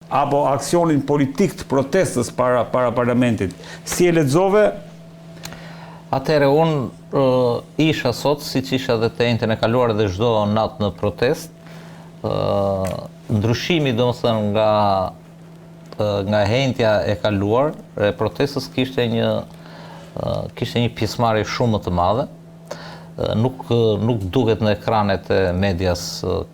apo aksionin politik të protestës para para parlamentit. Si e lexove? Atëherë unë isha sot, siç isha dhe të enjten e kaluar dhe çdo natë në protestë, ndryshimi domethënë nga nga e enjtja e kaluar e protestës kishte një kishte një pjesëmarrje shumë më të madhe. Nuk nuk duket në ekranet e medias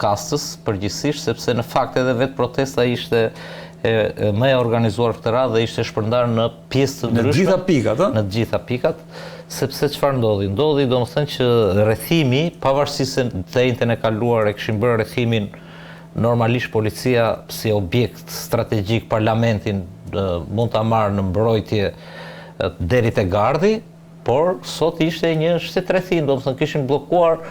kastës përgjithësisht sepse në fakt edhe vetë protesta ishte e, e më e organizuar këtë radhë dhe ishte shpërndarë në pjesë të ndryshme. Në të gjitha pikat, ë? Në të gjitha pikat, sepse çfarë ndodhi? Ndodhi domethënë që rrethimi, pavarësisht se të enjten e kaluar e kishin bërë rrethimin normalisht policia si objekt strategjik parlamentin mund ta marrë në mbrojtje deri te gardhi, por sot ishte një shtetrrethim, domethënë kishin bllokuar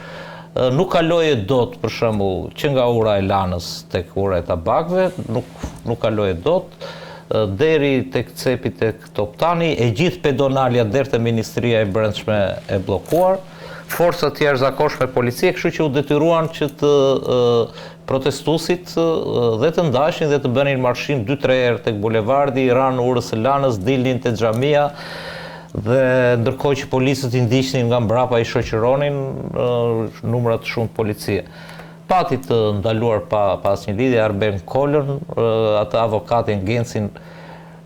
nuk kaloje dot për shembull që nga ura e Lanës tek ura e Tabakëve, nuk nuk kaloje dot deri tek cepi tek Toptani, e gjithë pedonalja deri te Ministria e Brendshme e bllokuar, forca të jashtëzakonshme policie, kështu që u detyruan që të protestuesit dhe të ndaheshin dhe të bënin marshim 2-3 herë tek bulevardi, i ranë urës së Lanës, dilnin te xhamia dhe ndërkohë që policët i ndiqnin nga mbrapa i shoqëronin numra të shumtë policie. Pati të ndaluar pa pa asnjë lidhje Arben Kolën, atë avokatin Gencin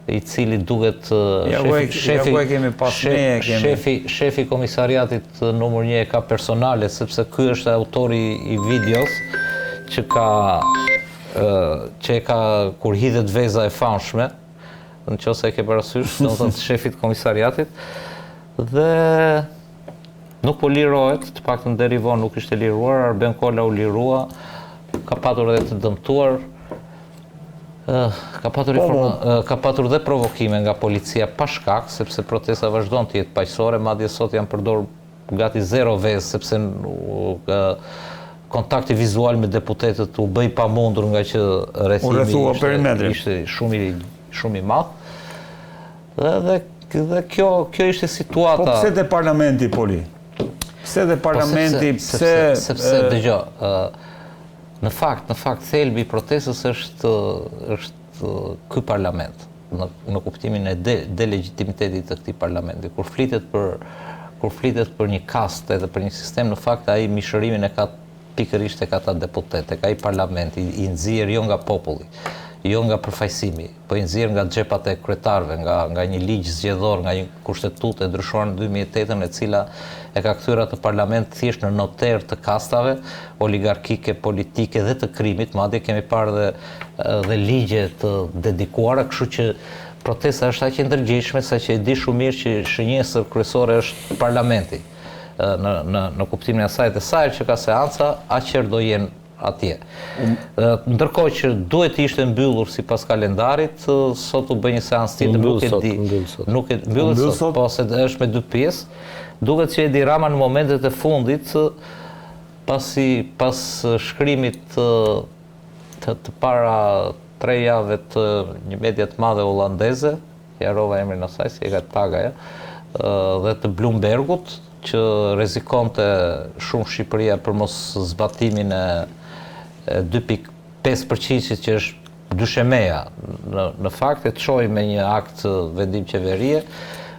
i cili duket shefi shefi e kemi pas ne e kemi shefi shefi i komisariatit numër 1 e ka personale sepse ky është autori i videos që ka që e ka kur hidhet veza e famshme në qoftë se e ke parasysh, domethënë shefit të komisariatit dhe nuk po lirohet, të paktën deri vonë nuk ishte liruar, Arben Kola u lirua, ka patur edhe të dëmtuar, Ka patur po, po. ka patur dhe provokime nga policia pa shkak, sepse protesta vazhdon të jetë paqësore, madje sot janë përdorur gati zero vezë, sepse kontakti vizual me deputetët u bë i pamundur nga që rrethimi ishte, ishte shumë i shumë i madh. Dhe dhe dhe kjo kjo ishte situata. Po pse te parlamenti Poli? Pse te po parlamenti, pse sepse, sepse dëgjo, ë Në fakt, në fakt thelbi i protestës është është ky parlament në në kuptimin e de, delegjitimitetit të këtij parlamenti. Kur flitet për kur flitet për një kastë edhe për një sistem, në fakt ai mishërimin e ka pikërisht tek ata deputetë, tek ai parlament i, i nxjerrë jo nga populli, jo nga përfaqësimi, po i nxjerrë nga xhepat e kryetarëve, nga nga një ligj zgjedhor, nga një kushtetutë e ndryshuar në 2008-ën e cila e ka kthyer atë parlament thjesht në noter të kastave oligarkike, politike dhe të krimit, madje kemi parë dhe dhe ligje të dedikuara, kështu që protesta është aq e ndërgjegjshme saqë e di shumë mirë që shënjestër kryesore është parlamenti në në në kuptimin e asaj dhe sa herë që ka seanca, aq herë do jenë atje. Ndërkohë që duhet të ishte mbyllur sipas kalendarit, sot u bë një seancë tjetër, nuk e di. Nuk e mbyllet sot, po se është me dy pjesë. Duket që Edi Rama në momentet e fundit pasi pas shkrimit të të, të para tre javëve të një media të madhe holandeze, i harrova emrin asaj, si e ka Tagaja, dhe të Bloombergut, që rrezikonte shumë Shqipëria për mos zbatimin e 2.5 përqindshit që është dyshemeja në, në fakt e çoi me një akt vendim qeverie,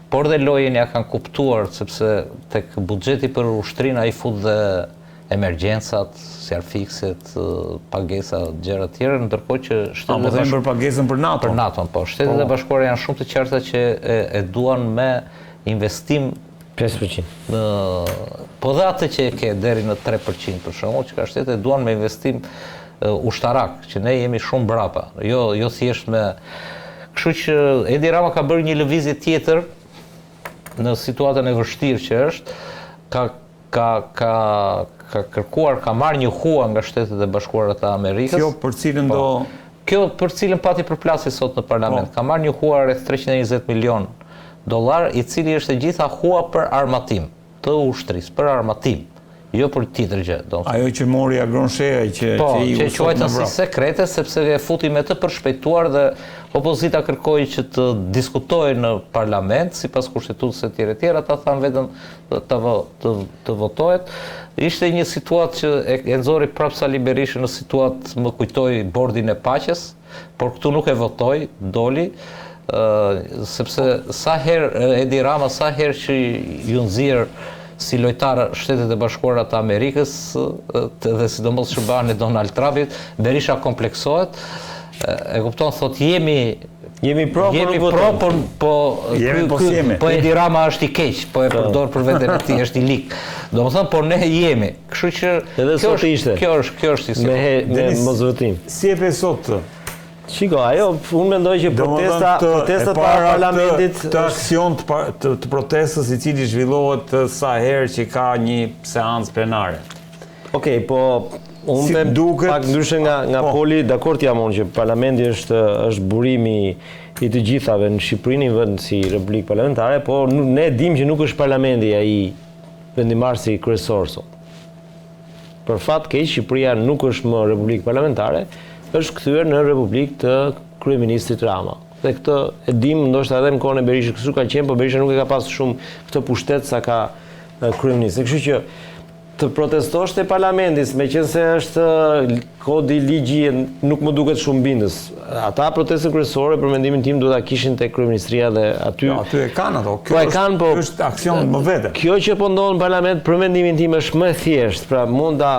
por dhe lojën ja kanë kuptuar sepse tek buxheti për ushtrinë ai fut dhe emergjencat, zjarrfikëset, pagesa, gjëra të tjera, ndërkohë që Shtetet e Bashkuara për pagesën për NATO. Për NATO, po. Shtetet po. e Bashkuara janë shumë të qarta që e, e duan me investim 5%. Në po dhe atë që e ke deri në 3% për shembull, që ka shtetet e duan me investim ushtarak, që ne jemi shumë brapa, jo jo thjesht me Kështu që Edi Rama ka bërë një lëvizje tjetër në situatën e vështirë që është, ka ka ka ka kërkuar, ka marrë një hua nga Shtetet e Bashkuara të Amerikës. Kjo për cilën po, do Kjo për cilën pati përplasje sot në parlament. Po. Ka marrë një hua rreth 320 milion dollar, i cili është e gjitha hua për armatim të ushtrisë, për armatim, jo për tjetër gjë, domethënë. Ajo që mori Agron Shehaj që po, që i që quajtën si sekrete sepse e futi me të përshpejtuar dhe opozita kërkoi që të diskutohej në parlament sipas kushtetutës e tjera e tjera, ata thanë vetëm të të të votohet. Ishte një situatë që e, e nxori prapë Sali Berishën në situatë më kujtoi bordin e paqes, por këtu nuk e votoi, doli, ë sepse sa herë Edi Rama sa herë që ju nxjerr si lojtar Shtetet e Bashkuara të Amerikës dhe sidomos SHBA-në e Donald Trumpit, Berisha kompleksohet, e kupton, thot jemi Jemi pro, po jemi nuk pro, votojmë. po po Jemi, po s'jemi. Po Edi Rama është i keq, po e përdor për veten e tij, është i lik. Domethënë, por ne jemi. Kështu që Edhe kjo sot është ishte. Kjo është, kjo është Me he, me Denis, mosvotim. Si e pe sot të? Shiko, ajo unë mendoj që protesta protesta para parlamentit të, të aksion të, pa- të, të protestës i cili zhvillohet të, sa herë që ka një seancë plenare. Okej, po unë Si them duket- pak ndryshe nga nga Po. Poli, dakord jam unë që parlamenti është është burimi i të gjithave në Shqipëri, një vend si republikë parlamentare, po nu- ne dim që nuk është parlamenti ai vendimarrësi kryesor sot. Për fat keq Shqipëria nuk është më republikë parlamentare, është kthyer në republikë të kryeministrit Rama. Dhe këtë e dim ndoshta edhe në kohën e Berishës, kështu ka qenë, po Berisha nuk e ka pas shumë këtë pushtet sa ka e, kryeministri. Kështu që të protestosh te parlamenti, meqenëse është e, kodi ligji nuk më duket shumë bindës. Ata protestën kryesore për mendimin tim duhet ta kishin te kryeministria dhe aty Jo, aty e kanë ato. Kjo Po e është- kanë, po Kjo është aksion më vete. Kjo që po ndodh në parlament për mendimin tim është më e thjeshtë, pra mund ta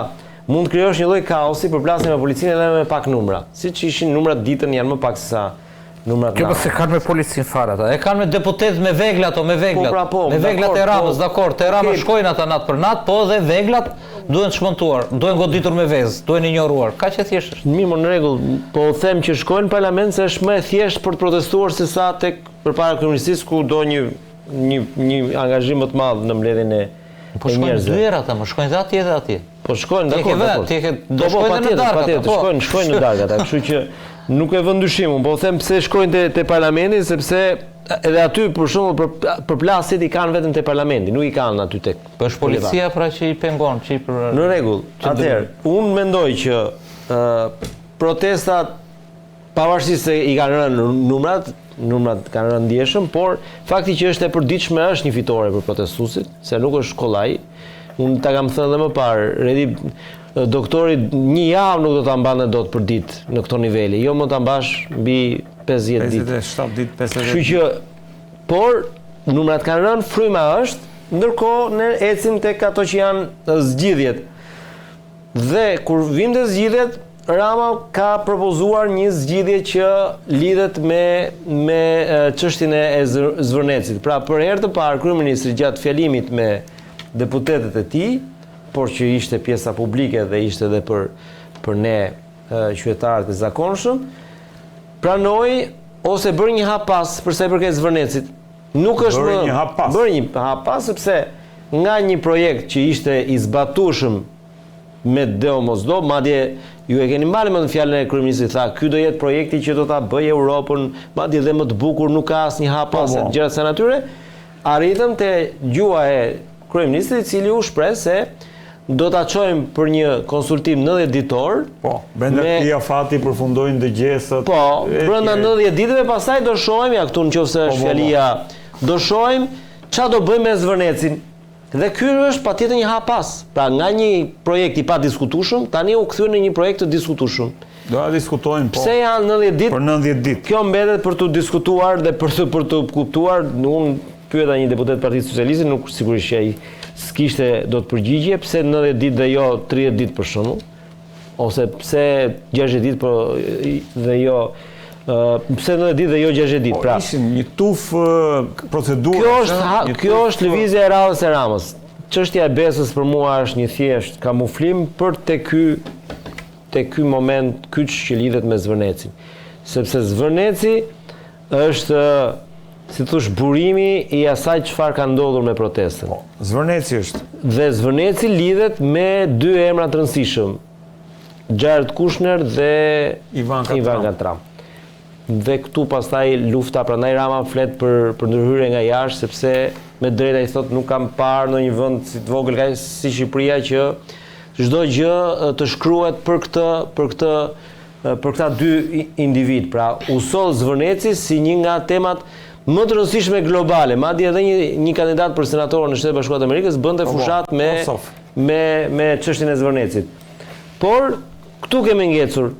mund të krijosh një lloj kaosi përplasje me policinë edhe me pak numra. Siç ishin numrat ditën janë më pak se sa numrat Kjo po natën. se kanë me policin fare ata. E kanë me deputet me vegla ato, me veglat. Po, pra, po, me veglat e dakord, Ramës, po. dakord. Te Rama Okej. shkojnë ata natë për natë, po edhe veglat duhen çmontuar, duhen goditur me vezë, duhen injoruar. Kaq e thjeshtë është. Mirë, mo në rregull, po u them që shkojnë në parlament se është më e thjeshtë për të protestuar se sa tek përpara kryeministrisë ku do një një një angazhim më të madh në mbledhjen e Po e shkojnë njerëzve. dy herë ata, më shkojnë dhe atje dhe atje. Po shkojnë, Ti e ke dakord, vënë, dakord. ti e ke- do Po, po, shkojnë edhe në patjetër, darkë ata, patjetër, po. shkojnë, shkojnë në darkë ata, kështu që nuk e vën dyshim, unë po them pse shkojnë te te parlamenti sepse edhe aty për shembull për përplasjet i kanë vetëm te parlamenti, nuk i kanë aty tek. Po është policia pra që i pengon, që i për Në rregull. Atëherë, unë mendoj që ë protestat pavarësisht se i kanë rënë numrat, numrat kanë rënë ndjeshëm, por fakti që është e përditshme është një fitore për protestuesit, se nuk është kollaj. Unë ta kam thënë edhe më parë, Redi doktori një javë nuk do ta mbante dot për ditë në këto nivele, jo më ta mbash mbi 50 ditë. 57 ditë, 50 Kështu që por numrat kanë rënë, fryma është, ndërkohë ne ecim tek ato që janë e, zgjidhjet. Dhe kur vim te zgjidhjet, Rama ka propozuar një zgjidhje që lidhet me me e, çështjen e e Zër- Zvërnecit. Pra për herë të parë kryeministri gjatë fjalimit me deputetët e tij, por që ishte pjesa publike dhe ishte edhe për për ne e, qytetarët e zakonshëm, pranoi ose bëri një hap pas për sa i përket Zvërnecit. Nuk është Bëri më një hap pas. Bëri një hap pas sepse nga një projekt që ishte i zbatueshëm me do mos do, madje ju e keni mbajtur mend fjalën e kryeministrit tha, ky do jetë projekti që do ta bëjë Europën, madje edhe më të bukur, nuk ka asnjë hap pas Po, po. gjëra të kësaj natyre. Arritëm te gjuha e kryeministrit i cili u shpreh se do ta çojmë për një konsultim 90 ditor. Po, brenda me- këtij afati përfundojnë dëgjesat. Po, e brenda tjere. 90 ditëve pastaj do shohim ja këtu nëse Po, është po, po. fjalia, do shohim ç'a do bëjmë me Zvërnecin. Dhe ky është patjetër një hap pas. Pra nga një projekt i padiskutueshëm, tani u kthye në një projekt të diskutueshëm. Do ta diskutojmë po. Pse janë 90 ditë? Për 90 ditë. Kjo mbetet për t'u diskutuar dhe për të për të kuptuar. Unë pyeta një deputet të Partisë Socialiste, nuk sigurisht që ai s'kishte do të përgjigje pse 90 ditë dhe jo 30 ditë për shembull, ose pse 60 ditë po dhe jo ë, pse 90 ditë dhe jo 60 ditë. Po, Pra, ishin një tufë procedure. Kjo është ha, kjo është lëvizja e radhës e Ramës. Çështja e besës për mua është një thjesht kamuflim për te ky te ky moment kyç që lidhet me Zvërnecin. Sepse Zvërneci është si thosh burimi i asaj çfarë ka ndodhur me protestën. Po, Zvërneci është. Dhe Zvërneci lidhet me dy emra të rëndësishëm. Jared Kushner dhe Ivanka Ivanka Trump. Dhe këtu pastaj lufta, prandaj Rama flet për për ndërhyrje nga jashtë sepse me drejtë ai thot nuk kam parë ndonjë vend si të vogël kaq si Shqipëria që çdo gjë e, të shkruhet për këtë për këtë e, për këta dy i- individ. Pra u soll Zvërneci si një nga temat më të rëndësishme globale, madje edhe një një kandidat për senator në Shtetet e Bashkuara të Amerikës bënte Po, po, fushat me Ossoff. me me çështjen e Zvërnecit. Por këtu kemi ngecur.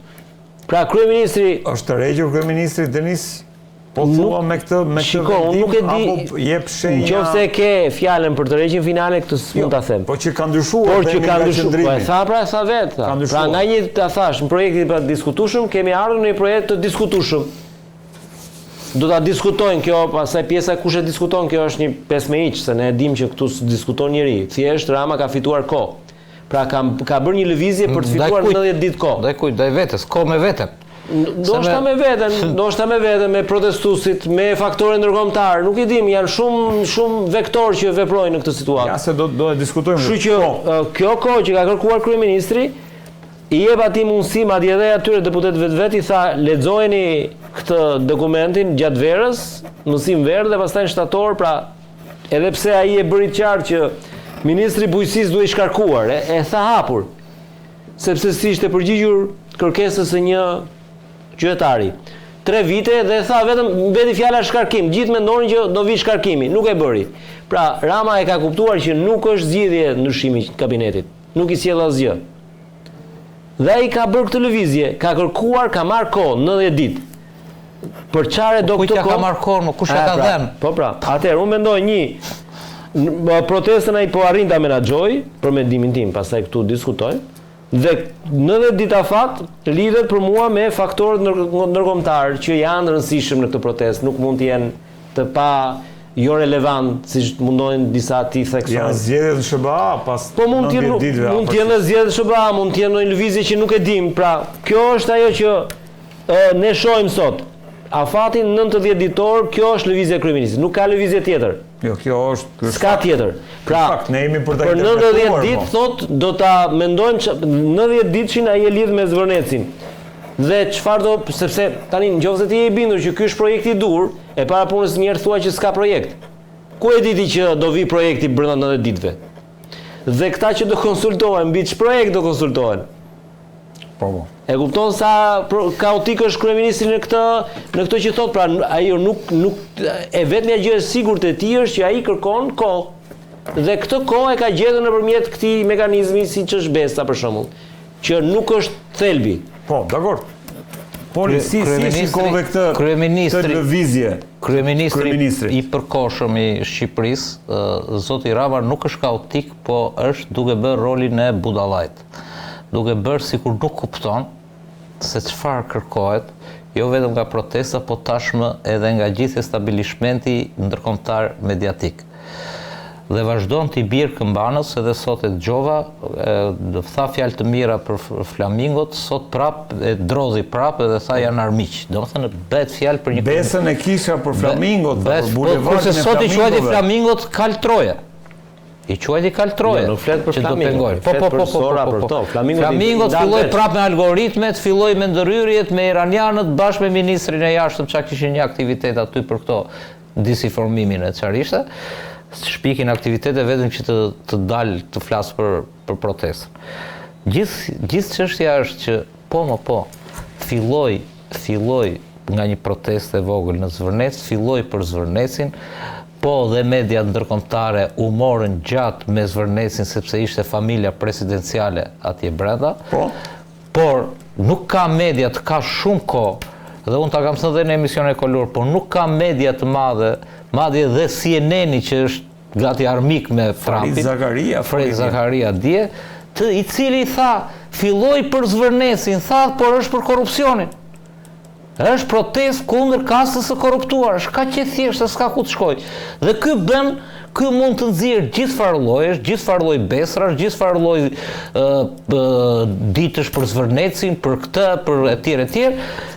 Pra kryeministri është tërhequr kryeministri Denis Po thua me këtë me këtë Shiko, unë nuk e di. Apo jep shenja. Nëse e ke fjalën për tërheqjen finale, këtë s'mund jo, ta them. Po që ka ndryshuar, por që ka ndryshuar. Po e tha pra, e tha vetë. Tha. Pra nga një ta thash, në projektin e padiskutueshëm kemi ardhur në një projekt të diskutueshëm. Do ta diskutojnë kjo, pastaj pjesa kush e diskuton kjo është një pesë me hiç, se ne e dimë që këtu s'diskuton njeri. Thjesht Rama ka fituar kohë. Pra ka ka bërë një lëvizje për të fituar 90 ditë kohë. Ndaj kujt, ndaj vetes, kohë me veten. Ndoshta me veten, ndoshta me veten, me protestuesit, me faktorë ndërkombëtar, nuk e dim, janë shumë shumë vektorë që veprojnë në këtë situatë. Ja se do do e diskutojmë. Kështu që po. kjo kohë që ka kërkuar kryeministri I jep atij mundësi, madje edhe atyre deputetëve të vet i tha lexojeni këtë dokumentin gjatë verës, mësim verë dhe pastaj në shtator, pra edhe pse ai e bëri të qartë që ministri i Bujqësisë duhej shkarkuar, e, e tha hapur, sepse s'i ishte përgjigjur kërkesës së një qytetari. Tre vite dhe tha vetëm mbeti fjala shkarkim, gjithë mendonin që do vi shkarkimi, nuk e bëri. Pra Rama e ka kuptuar që nuk është zgjidhje ndryshimi i kabinetit, nuk i sjell asgjë. Dhe ai ka bërë këtë lëvizje, ka kërkuar, ka marrë kohë, 90 ditë. Për çfarë do këtë kohë? Kujt ka marrë kohë, më kush e ka pra, dhënë? Po pra, atëherë unë mendoj një protestën ai po arrin ta menaxhojë, për mendimin tim, pastaj këtu diskutojmë. Dhe 90 ditë afat lidhet për mua me faktorët ndërkombëtar që janë të rëndësishëm në këtë protestë, nuk mund të jenë të pa jo relevant, siç mundojnë disa t'i theksojnë. Janë zgjedhjet në SHBA pas po mund të jenë ditëve. Mund të jenë zgjedhjet në SHBA, mund të jenë ndonjë lëvizje që nuk e dim. Pra, kjo është ajo që e, ne shohim sot. Afatin 90 ditor, kjo është lëvizja e kryeministrit, nuk ka lëvizje tjetër. Jo, kjo është, ky është S'ka tjetër. Pra, fakt, ne jemi për ta për 90 ditë po. thot do ta mendojmë që 90 ditëshin ai e lidh me Zvërnecin. Dhe çfarë do, sepse tani nëse ti je i bindur që ky është projekti i duhur, e para punës një herë thua që s'ka projekt. Ku e di ti që do vi projekti brenda 90 ditëve? Dhe këta që do konsultohen, mbi ç'projekt do konsultohen? Po, po. E kupton sa kaotik është kryeministri në këtë në këtë që thot, pra ajo nuk nuk e vetmja gjë e sigurt e tij është që ai kërkon kohë. Dhe këtë kohë e ka gjetur nëpërmjet këtij mekanizmi siç është Besa për shembull, që nuk është thelbi. Po, dakor. Por si si e shikove këtë kryeministri këtë lëvizje? Kryeministri i përkohshëm i Shqipërisë, zoti Rama nuk është kaotik, po është duke bërë rolin e budallait. Duke bërë sikur nuk kupton se çfarë kërkohet, jo vetëm nga protesta, po tashmë edhe nga gjithë establishmenti ndërkombëtar mediatik. Dhe vazhdon t'i bjerë këmbanës, edhe sot e dëgjova, tha fjalë të mira për flamingot, sot prap e drodhi prap edhe tha janë armiq. Domethënë bëhet fjalë për një Besën e kisha për flamingot, për po, bulevardin e flamingove. Sot i quajti flamingot kalë troje. I quajti kalë troje. Jo, nuk flet për flamingot. Po, po, po, po, po, po, po. Flamingot, flamingot filloi prap me algoritmet, filloi me ndërhyrjet me iranianët bashkë me ministrin e jashtëm ça kishin një aktivitet aty për këto disinformimin e çfarë ishte, shpikin aktivitete vetëm që të të dalë të flasë për për protestën. Gjithë gjithë çështja është që po më po filloi filloi nga një protestë e vogël në Zvërnec, filloi për Zvërnecin, po dhe mediat ndërkombëtare u morën gjatë me Zvërnecin sepse ishte familja presidenciale atje brenda. Po. Por nuk ka media të ka shumë kohë, dhe unë ta kam thënë dhe në emisionin e kaluar, por nuk ka media të madhe, madje dhe CNN-i që është gati armik me Trumpin. Farid Zakaria, Farid Zakaria dje, të i cili tha, filloi për Zvërnecin, tha, por është për korrupsionin. Është protestë kundër kastës së korruptuar, është kaq e thjeshtë se s'ka ku të shkojë. Dhe ky bën, ky mund të nxjerrë gjithfarë llojesh, gjithfarë lloj besrash, gjithfarë lloj ë ditësh për Zvërnecin, për këtë, për etj etj,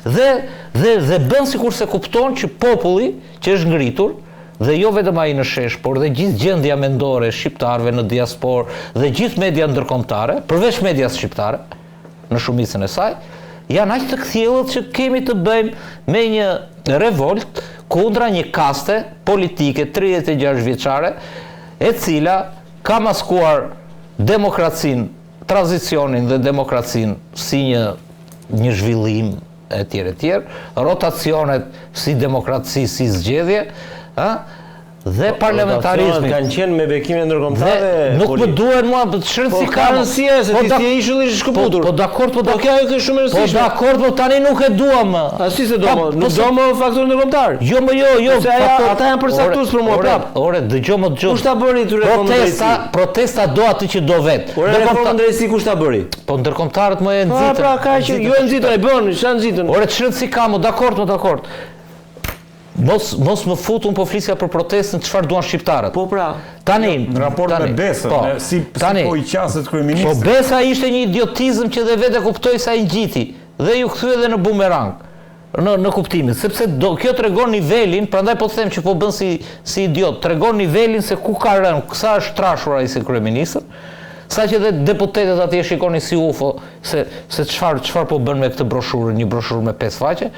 dhe dhe dhe bën sikur s'e kupton që populli që është ngritur dhe jo vetëm ai në shesh, por dhe gjithë gjendja mendore e shqiptarëve në diasporë dhe gjithë media ndërkombëtare, përveç medias shqiptare, në shumicën e saj, janë aq të kthjellët që kemi të bëjmë me një revoltë kundra një kaste politike 36 vjeçare, e cila ka maskuar demokracinë, tranzicionin dhe demokracinë si një një zhvillim etj etj, rotacionet si demokraci, si zgjedhje, ë? Dhe po, parlamentarizmi kanë qenë me bekimin ndërkombëtare. Nuk më duhen mua, po ç'rëndësi po, ka. Po ka rëndësi se po, ti si ishulli i shkëputur. Po, po dakord, po, po kjo ajo është shumë e rëndësishme. Po dakord, po tani nuk e dua më. A si s'e do më? Nuk do më faktor ndërkombëtar. Jo, më jo, jo. Se aja, ata janë përcaktues për mua prap. Ore, dëgjo më dëgjo. Kush ta bëri ty reformën drejtësi? Protesta do atë që do vet. Ore, reformën drejtësi kush ta bëri? Po ndërkombëtarët më e nxitën. Po pra, ka që jo e nxitën, e bën, ç'a nxitën? Ore, ç'rëndësi ka më, dakord, më dakord. Mos mos më fut, unë po flisja për protestën çfarë duan shqiptarët. Po pra. Tani në raport tani, me besën, po, me, si, tani, si po i qaset kryeministri. Po besa ishte një idiotizëm që dhe vetë e kuptoi sa i ngjiti dhe iu kthye edhe në bumerang. Në në kuptimin, sepse do kjo tregon nivelin, prandaj po them që po bën si si idiot, tregon nivelin se ku ka rënë, sa është trashur ai si kryeministër. Sa që dhe deputetët atje shikonin si UFO se se çfarë çfarë po bën me këtë broshurë, një broshurë me pesë faqe,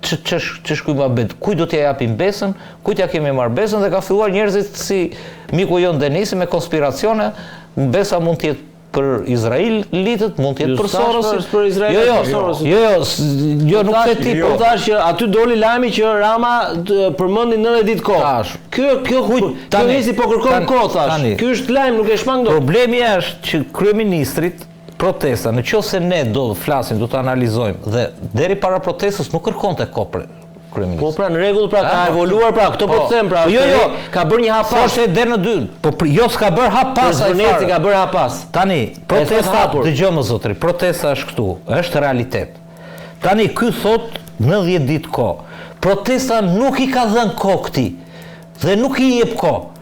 ç'është ç'është ky muhabet, kujt do t'ia japim besën, kujt ia kemi marrë besën dhe ka filluar njerëzit si miku jonë Denisi me konspiracione, besa mund të jetë për izraelitët, mund të jetë për Sorosin. Për Izraelitët, jo, jo, për Sorosin. Jo, jo, jo, nuk the ti. Po thash që aty doli lajmi që Rama përmendi 90 ditë kohë. Tash. Kjo kjo kjo nisi po kërkon kohë thash. Ky është lajm, nuk e shmang dot. Problemi është që kryeministrit protesta, në qoftë se ne do të flasim, do të analizojmë dhe deri para protestës nuk kërkonte kohë për kryeministri. Po pra në rregull pra ka evoluar pra, këto po të them pra. Jo, jo, ka bërë një hap pas. Thoshte deri në dy. Po jo s'ka bërë hap pas ai fare. ka bërë hap pas. Tani, protesta, dëgjo më zotri, protesta është këtu, është realitet. Tani ky thot 90 ditë kohë. Protesta nuk i ka dhënë kohë këtij. Dhe nuk i jep kohë.